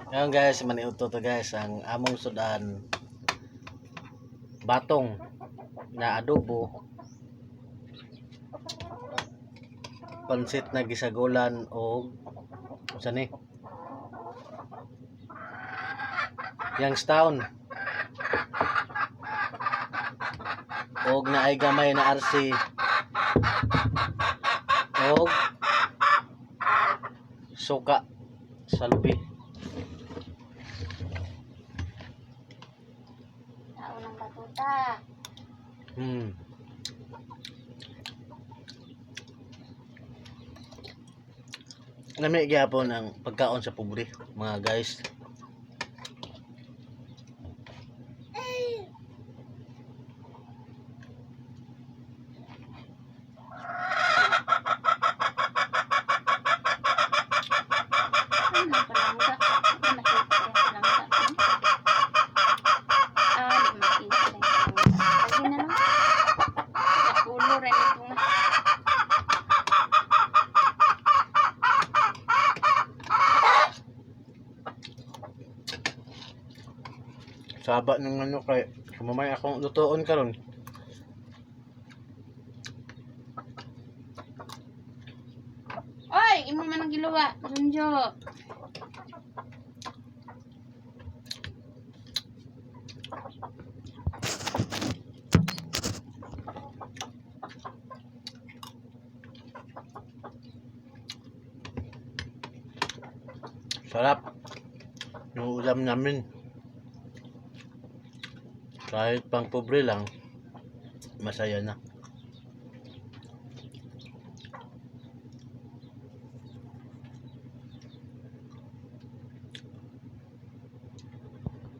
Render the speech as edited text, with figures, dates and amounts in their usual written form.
Ngayon guys, maniuto to guys ang among sudan, batong na adobo, pansit na gisagulan og unsa ni? Youngstown. Og naay gamay na RC og suka sa lubi. Tao ng batuta. Lami gyapon ang pagkaon sa pobre, mga guys. Ano ang palangga? Ano makita yung palangga? Ah, di makita yung palangga. Lagi na lang. Nakulo rin ito nga. Saba ng ano kay sumamay akong lutoon karon. Oy, imo man ang giluwa. Junjo. Sarap. Yung ulam namin. Kahit pang pobre lang, masaya na.